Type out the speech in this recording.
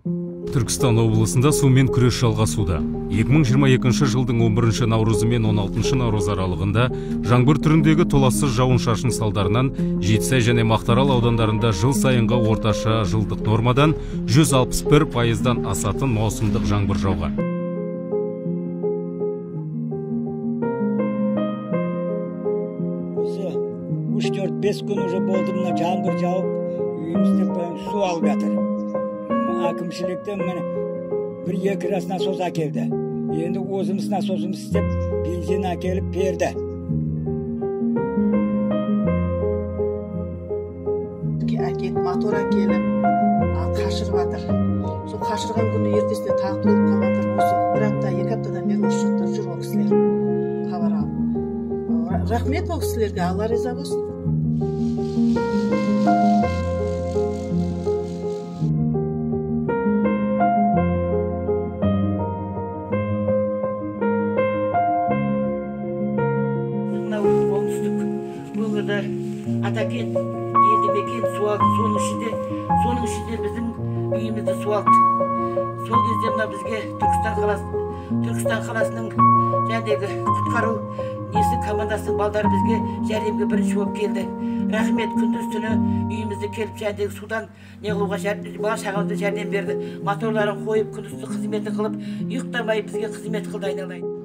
Түркістан облысында сумен күрес жалғасуда. 2022 жылдың 11 наурызы мен 16 наурыз аралығында жаңбыр түріндегі толассыз жауын-шашын салдарынан Жетісай және Мақтаарал аудандарында жыл сайынғы орташа жылдық нормадан 161%-дан асатын маусымдық жаңбыр жауған. Осы 3-4-5 күн уже болды, мына жаңбыр жауып, үйімізде су алып жатыр. Әкімшіліктен міне 1-2 рас насос әкелді. Енді өзіміз насосымыз істеп, бензин әкеліп берді. Әкеліп, мотор әкеліп, қашырып жатыр. Сол қашырған күні ертесіне тағы толып қалып жатыр. Осы 1 апта, 2 аптадан бері осы жақта жүр ол кісілер. Хабар алып. Рахмет ол кісілерге, Алла риза болсын. Атакент, елді мекен су алды, соның ішінде біздің үйімізді су алды. Сол кезде мына бізге Түркістан қаласының жәндегі құтқару несі командасының балдары бізге жәрдемге бірінші болып келді. Рахмет, күндіз түні үйімізді келіп жәндегі судан не қылуға бала шағамызды жәрдем берді. Моторларын қойып, күндіз түні қызметін қылып, ұйықтамай бізге қызмет қылды айналайын.